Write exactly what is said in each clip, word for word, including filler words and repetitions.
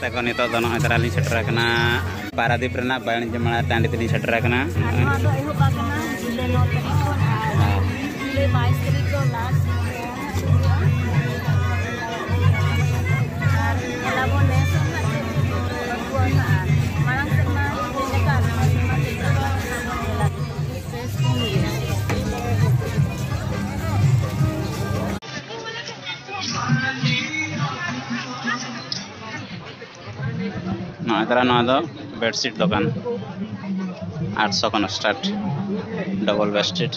ᱛᱟᱠᱚ ᱱᱤᱛᱚᱜ ᱫᱚ ᱱᱚᱜᱼᱚᱭ ᱛᱟᱨᱟ ᱞᱤᱧ ᱥᱮᱴᱮᱨ ᱟᱠᱟᱱᱟ, ᱯᱟᱨᱟᱫᱤᱯ ᱨᱮᱱᱟᱜ ᱵᱟᱹᱱᱤᱡᱽ ᱢᱮᱞᱟ ᱴᱟᱺᱰᱤ ᱛᱮᱞᱤᱧ ᱥᱮᱴᱮᱨ ᱟᱠᱟᱱᱟ᱾ ᱟᱨ ᱱᱚᱣᱟ ᱫᱚ ᱮᱦᱚᱵ ᱟᱠᱟᱱᱟ ᱡᱩᱞᱟᱭ ᱱᱚ ᱛᱟᱹᱨᱤᱠᱷ ᱠᱷᱚᱱ ᱟᱨ ᱡᱩᱞᱟᱭ ᱵᱟᱭᱤᱥ ᱛᱟᱹᱨᱤᱠᱷ ᱫᱚ ᱞᱟᱥᱴ ᱦᱩᱭᱩᱜᱼᱟ᱾ ᱟᱨ ᱧᱮᱞ ᱟᱵᱚᱱ ᱱᱮᱥ ᱦᱚᱸ ᱱᱟᱜ ᱪᱮᱫ ᱠᱚ ᱟᱹᱜᱩ ᱟᱠᱟᱫᱼᱟ᱾ ᱢᱟᱲᱟᱝ ᱥᱮᱨᱢᱟ ᱪᱮᱫ ᱞᱮᱠᱟ ᱟᱨ ᱱᱚᱣᱟ ᱥᱮᱨᱢᱟ ᱪᱮᱫ ᱞᱮᱠᱟ ᱚᱱᱟ ᱵᱚᱱ ᱧᱮᱞᱟ᱾ ᱵᱮᱥ ᱠᱚ ᱦᱩᱭᱩᱜᱼᱟ᱾ ᱱᱚᱜᱼᱚᱭ ᱛᱟᱨᱟ ᱱᱚᱣᱟ ᱫᱚ ᱵᱮᱰᱥᱤᱴ ᱫᱚᱠᱟᱱ, ᱟᱴᱥᱚ ᱠᱷᱚᱱ ᱥᱴᱟᱨᱴ, ᱰᱚᱵᱚᱞ ᱵᱮᱰᱥᱤᱴ,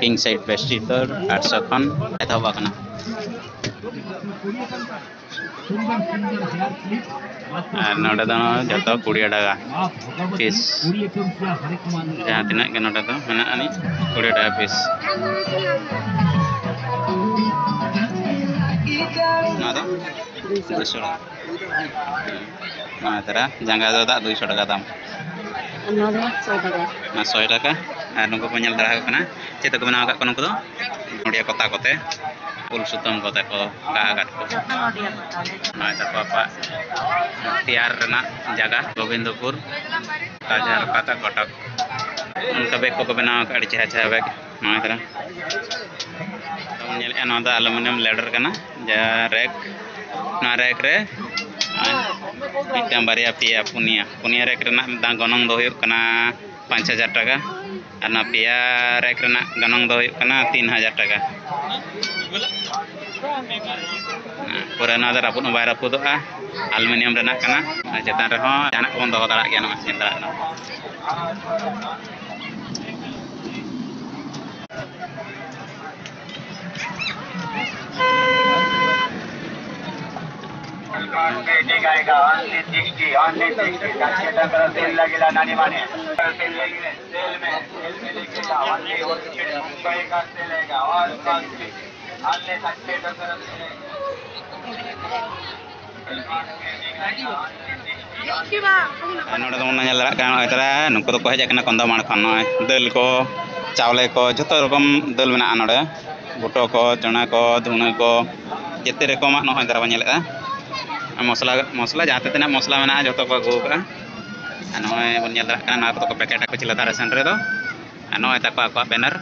ᱠᱤᱝ ᱥᱟᱭᱤᱡ ᱵᱮᱰᱥᱤᱴ ᱫᱚ ᱟᱴᱥᱚ ᱠᱷᱚᱱ ᱮᱛᱚᱦᱚᱵ ᱟᱠᱟᱱᱟ᱾ ᱟᱨ ᱱᱚᱰᱮ ᱫᱚ ᱡᱚᱛᱚ ᱠᱩᱲᱤ ᱴᱟᱠᱟ ᱯᱤᱥ, ᱡᱟᱦᱟᱸ ᱛᱤᱱᱟᱹᱜ ᱜᱮ ᱱᱚᱰᱮ ᱫᱚ ᱢᱮᱱᱟᱜ ᱟᱹᱱᱤᱡ ᱠᱩᱲᱤ ᱴᱟᱠᱟ ᱯᱤᱥ᱾ ᱱᱚᱣᱟ ᱫᱚ ᱫᱩᱥᱚ ᱴᱟᱠᱟ᱾ ᱱᱚᱣᱟ ᱛᱟᱨᱟ ᱡᱟᱸᱜᱟ ᱫᱚ ᱫᱟᱜ ᱫᱩᱭᱥᱚ ᱴᱟᱠᱟ ᱫᱟᱢ᱾ ᱟᱨ ᱱᱚᱣᱟ ᱫᱚ ᱥᱚᱭ ᱴᱟᱠᱟ᱾ ᱱᱚᱣᱟ ᱥᱚᱭ ᱴᱟᱠᱟ᱾ ᱟᱨ ᱱᱩᱠᱩ ᱠᱚ ᱧᱮᱞ ᱫᱟᱲᱮ ᱟᱠᱚ ᱠᱟᱱᱟ, ᱪᱮᱫ ᱛᱮᱠᱚ ᱵᱮᱱᱟᱣ ᱟᱠᱟᱫ ᱠᱚᱣᱟ ᱱᱩᱠᱩ ᱫᱚ? ᱱᱚᱰᱤᱭᱟ ᱠᱚᱛᱟ ᱠᱚᱛᱮ, ᱩᱞ ᱥᱩᱛᱟᱹᱢ ᱠᱚᱛᱮ ᱠᱚ ᱜᱟᱜ ᱟᱠᱟᱫ ᱠᱚᱣᱟ᱾ ᱡᱚᱛᱚ ᱱᱚᱰᱤᱭᱟ ᱠᱚᱛᱟ ᱜᱮ᱾ ᱱᱚᱜᱼᱚᱭ ᱛᱟᱠᱚ ᱟᱠᱚᱣᱟᱜ ᱛᱮᱭᱟᱨ ᱨᱮᱱᱟᱜ ᱡᱟᱭᱜᱟ, ᱜᱳᱵᱤᱱᱫᱚᱯᱩᱨ, ᱠᱟᱡᱷᱟᱨ, ᱠᱟᱛᱟ, ᱠᱚᱴᱚᱠ᱾ ᱚᱱᱠᱟ ᱵᱮᱜᱽ ᱠᱚᱠᱚ ᱵᱮᱱᱟᱣ ᱟᱠᱟᱫᱼᱟ, ᱟᱹᱰᱤ ᱪᱮᱦᱨᱟ ᱪᱮᱦᱨᱟ ᱵᱮᱜᱽ᱾ ᱱᱚᱜᱼᱚᱭ ᱛᱟᱨᱟ ᱵᱚᱱ ᱧᱮᱞᱮᱫᱼᱟ, ᱱᱚᱣᱟ ᱫᱚ ᱟᱞᱩᱢᱤᱱᱤᱭᱟᱢ ᱞᱮᱰᱟᱨ ᱠᱟᱱᱟ, ᱡᱟᱦᱟᱸ ᱨᱮᱠ, ᱱᱚᱣᱟ ᱨᱮᱠ ᱨᱮ ᱢᱤᱫᱴᱟᱝ, ᱵᱟᱨᱭᱟ, ᱯᱮᱭᱟ, ᱯᱩᱱᱭᱟ, ᱯᱩᱱᱭᱟ ᱨᱮᱠ ᱨᱮᱱᱟᱜ ᱫᱟᱢ, ᱜᱚᱱᱚᱝ ᱫᱚ ᱦᱩᱭᱩᱜ ᱠᱟᱱᱟ ᱯᱟᱸᱪ ᱦᱟᱡᱟᱨ ᱴᱟᱠᱟ᱾ ᱟᱨ ᱱᱚᱣᱟ ᱯᱮᱭᱟ ᱨᱮᱠ ᱨᱮᱱᱟᱜ ᱜᱚᱱᱚᱝ ᱫᱚ ᱦᱩᱭᱩᱜ ᱠᱟᱱᱟ ᱛᱤᱱ ᱦᱟᱡᱟᱨ ᱴᱟᱠᱟ᱾ ᱯᱩᱨᱟᱹ ᱱᱚᱣᱟ ᱫᱚ ᱨᱟᱹᱯᱩᱫ ᱦᱚᱸ ᱵᱟᱭ ᱨᱟᱹᱯᱩᱫᱚᱜᱼᱟ, ᱟᱞᱩᱢᱤᱱᱤᱭᱟᱢ ᱨᱮᱱᱟᱜ ᱠᱟᱱᱟ᱾ ᱟᱨ ᱪᱮᱛᱟᱱ ᱨᱮᱦᱚᱸ ᱡᱟᱦᱟᱱᱟᱜ ᱠᱚᱵᱚᱱ ᱫᱚᱦᱚ ᱫᱟᱲᱮᱭᱟᱜ ᱜᱮᱭᱟ, ᱱᱚᱣᱟ ᱧᱮᱞ ᱫᱟᱲᱮᱭᱟᱜ ᱠᱟᱱᱟ᱾ ᱟᱨ ᱱᱚᱰᱮ ᱫᱚᱵᱚᱱ ᱧᱮᱞ ᱫᱟᱲᱮᱭᱟᱜ ᱠᱟᱱᱟ, ᱱᱚᱜᱼᱚᱭ ᱛᱟᱨᱟ ᱱᱩᱠᱩ ᱫᱚᱠᱚ ᱦᱮᱡ ᱟᱠᱟᱱᱟ ᱠᱚᱱᱫᱷᱚᱢᱟᱲ ᱠᱷᱚᱱ᱾ ᱱᱚᱜᱼᱚᱭ ᱫᱟᱹᱞ ᱠᱚ, ᱪᱟᱣᱞᱮ ᱠᱚ, ᱡᱷᱚᱛᱚ ᱨᱚᱠᱚᱢ ᱫᱟᱹᱞ ᱢᱮᱱᱟᱜᱼᱟ ᱱᱚᱰᱮ, ᱵᱩᱴᱟᱹ ᱠᱚ, ᱪᱚᱬᱟ ᱠᱚ, ᱫᱷᱩᱱᱟᱹ ᱠᱚ, ᱡᱮᱛᱮ ᱨᱚᱠᱚᱢᱟᱜ ᱱᱚᱜᱼᱚᱭ ᱛᱟᱨᱟ ᱵᱚᱱ ᱧᱮᱞᱮᱫᱼᱟ᱾ ᱢᱚᱥᱞᱟ, ᱢᱚᱥᱞᱟ ᱡᱟᱦᱟᱸ ᱛᱤᱱᱟᱹᱜ ᱢᱚᱥᱞᱟ ᱢᱮᱱᱟᱜᱼᱟ, ᱡᱚᱛᱚ ᱠᱚ ᱟᱹᱜᱩ ᱟᱠᱟᱫᱼᱟ᱾ ᱟᱨ ᱱᱚᱜᱼᱚᱭ ᱵᱚᱱ ᱧᱮᱞ ᱫᱟᱲᱮᱭᱟᱜ ᱠᱟᱱᱟ, ᱱᱚᱣᱟ ᱠᱚᱫᱚ ᱠᱚ ᱯᱮᱠᱮᱴ ᱟᱠᱚ ᱪᱤᱞᱟᱹ ᱫᱷᱟᱨᱮ ᱥᱮᱱ ᱨᱮᱫᱚ᱾ ᱟᱨ ᱱᱚᱜᱼᱚᱭ ᱛᱟᱠᱚ ᱟᱠᱚᱣᱟᱜ ᱵᱮᱱᱟᱨ᱾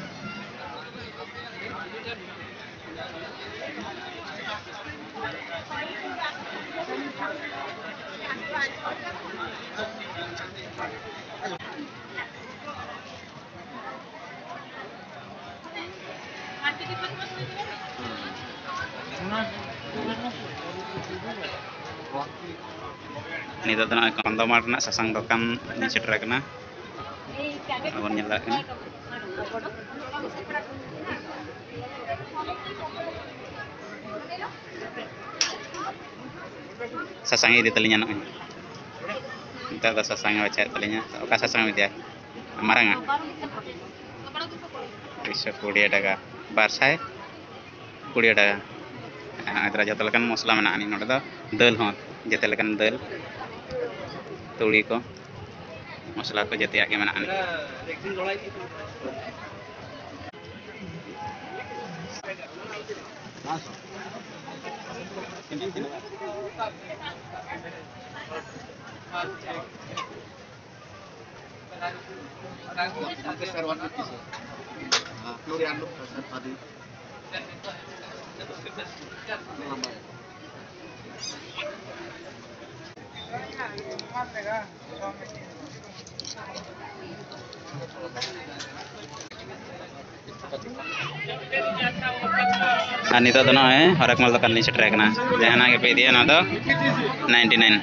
ᱱᱤᱛᱚᱜ ᱫᱚ ᱱᱚᱜᱼᱚᱭ ᱠᱚᱱᱫᱷᱚᱢᱟᱲ ᱨᱮᱱᱟᱜ ᱥᱟᱥᱟᱝ ᱫᱚᱠᱟᱱ ᱞᱤᱧ ᱥᱮᱴᱮᱨ ᱟᱠᱟᱱᱟ᱾ ᱵᱚᱱ ᱧᱮᱞ ᱫᱟᱲᱮᱭᱟᱜ ᱠᱟᱱᱟ᱾ ᱥᱟᱥᱟᱝ ᱮ ᱤᱫᱤ ᱛᱟᱹᱞᱤᱧᱟ ᱱᱚᱜᱼᱚᱭ᱾ ᱱᱤᱛᱚᱜ ᱫᱚ ᱥᱟᱥᱟᱝ ᱮ ᱵᱟᱪᱷᱟᱣᱮᱫ ᱛᱟᱹᱞᱤᱧᱟ᱾ ᱚᱠᱟ ᱥᱟᱥᱟᱝ ᱮᱢ ᱤᱫᱤᱭᱟ? ᱢᱟᱨᱟᱝ ᱟᱜ? ᱫᱩᱭᱥᱚ ᱠᱩᱲᱤ ᱴᱟᱠᱟ᱾ ᱵᱟᱨ ᱥᱟᱭ ᱠᱩᱲᱤ ᱴᱟᱠᱟ᱾ ᱦᱮᱸ, ᱱᱚᱜᱼᱚᱭ ᱛᱚᱨᱟ ᱡᱚᱛᱚ ᱞᱮᱠᱟᱱ ᱢᱚᱥᱞᱟ ᱢᱮᱱᱟᱜᱼᱟ ᱱᱚᱰᱮ ᱫᱚ᱾ ᱫᱟᱹᱞ ᱦᱚᱸ, ᱡᱮᱛᱮ ᱞᱮᱠᱟᱱ ᱫᱟᱹᱞ, ᱛᱩᱲᱤ ᱠᱚ, ᱢᱚᱥᱞᱟ ᱠᱚ, ᱡᱮᱛᱮᱭᱟᱜ ᱜᱮ ᱢᱮᱱᱟᱜᱼᱟ ᱱᱤᱡ᱾ ᱟᱨ ᱱᱤᱛᱚᱜ ᱫᱚ ᱱᱚᱜᱼᱚᱭ ᱦᱚᱨᱮᱠ ᱢᱟᱞ ᱫᱚᱠᱟᱱ ᱞᱤᱧ ᱥᱮᱴᱮᱨ ᱟᱠᱟᱱᱟ᱾ ᱡᱟᱦᱟᱱᱟᱜ ᱜᱮᱯᱮ ᱤᱫᱤᱭᱟ, ᱚᱱᱟ ᱫᱚ ᱱᱟᱭᱤᱱᱴᱤ ᱱᱟᱭᱤᱱ᱾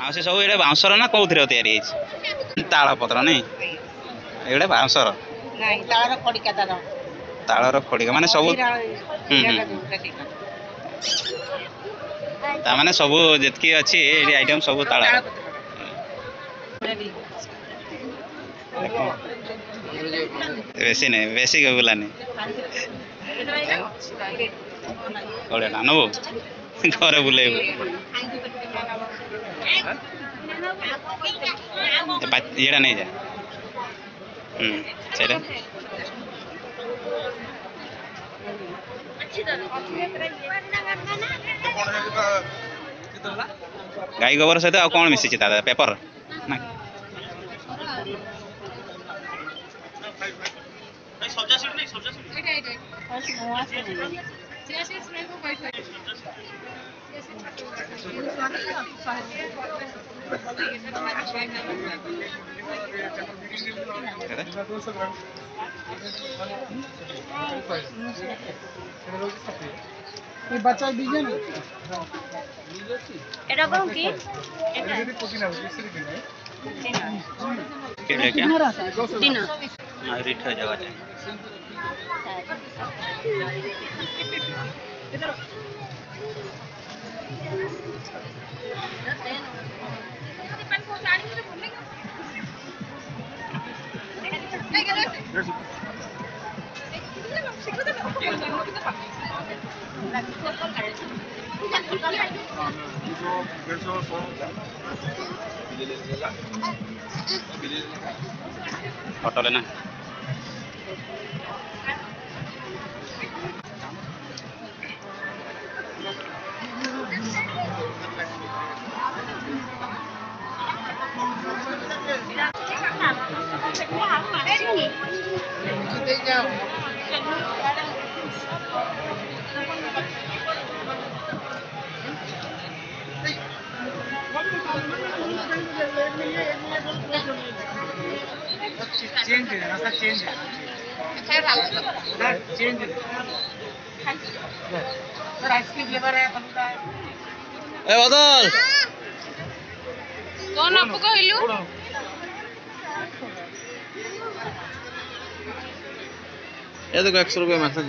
ଆଉ ସେ ସବୁ ଏଇଟା ବାଉଁଶର ନା କୋଉଥିରେ ତିଆରି ହେଇଛି? ତାଳ ପତ୍ର ନାଇଁ, ଏଇଟା ବାଉଁଶର। ନାଇଁ, ତାଳର ଖଡ଼ିକା ତାର। ତାଳର ଖଡ଼ିକା, ମାନେ ସବୁ। ହୁଁ, ହୁଁ। ତାମାନେ ସବୁ ଯେତିକି ଅଛି ଏଇଠି ଆଇଟମ୍, ସବୁ ତାଳ। ବେଶୀ ନାହିଁ, ବେଶୀ ବୁଲାନି। କୋଡ଼ିଏ ଟଙ୍କା ନେବୁ? ଘରେ ବୁଲେଇବୁ। ଏ ପା-, ଇଏଟା ନେଇଯା। ହୁଁ, ସେଇଟା। ଗାଈ ଗୋବର ସହିତ ଆଉ କ'ଣ ମିଶିଛି ତା ଦେହରେ? ପେପର? ନା। ये बच्चा दीजिए ना। এটা কোন কি? এটা। এটা কি? দিনা। আর রিট হয়ে যাওয়া যায়। ফটো লেনা। चेंज दे देना सर, चेंज दे देना। सर, चेंज दे देना। सर, आइसक्रीम फ्लेवर है, फलूदा है। ए, बादल। କଣ ନବୁ କହିଲୁ? ये देखो, एक सौ रुपये मैसेज।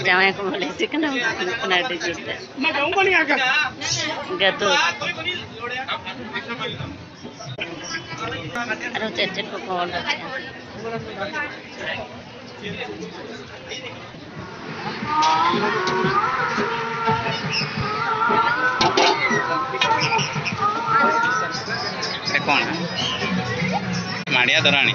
ᱡᱟᱶᱟᱭ ᱠᱚ ᱵᱚᱞᱮ ᱪᱮᱫ ᱠᱟᱱᱟ? ᱚᱱᱟ ᱟᱹᱰᱤ ᱡᱳᱨ ᱛᱮ᱾ ᱜᱟᱹᱫᱩᱨ᱾ ᱟᱨᱚ ᱪᱮᱫ ᱪᱮᱫ ᱠᱚᱠᱚ ᱚᱰᱚᱠᱮᱜᱼᱟ᱾ ସେ କ'ଣ? ମାଡ଼ିଆ ଦରାଣୀ।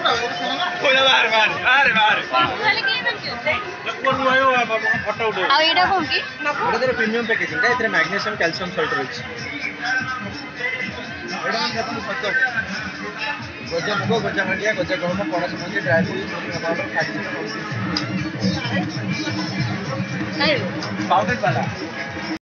ବାହାରେ, ବାହାରେ, ବାହାରେ, ବାହାରେ। ଆଉ ଏଇଟା କ'ଣ କି? ଏଇଟା ତାର ପ୍ରିମିୟମ ପ୍ୟାକେଜିଂ, ଏଥିରେ ମ୍ୟାଗ୍ନେସିୟମ କ୍ୟାଲସିୟମ ସଲ୍ଟ ରହିଛି। ଏଇଟା ମ୍ୟାମ୍ ଦେଖନ୍ତୁ ସତ। ଗଜା ମୁଗ, ଗଜା ମାଣ୍ଡିଆ, ଗଜା ଗହମ, ପଣସ ମଞ୍ଜି, ଡ୍ରାଏ ଫ୍ରୁଟ୍ସ, ପାଉଡର ବାଲା।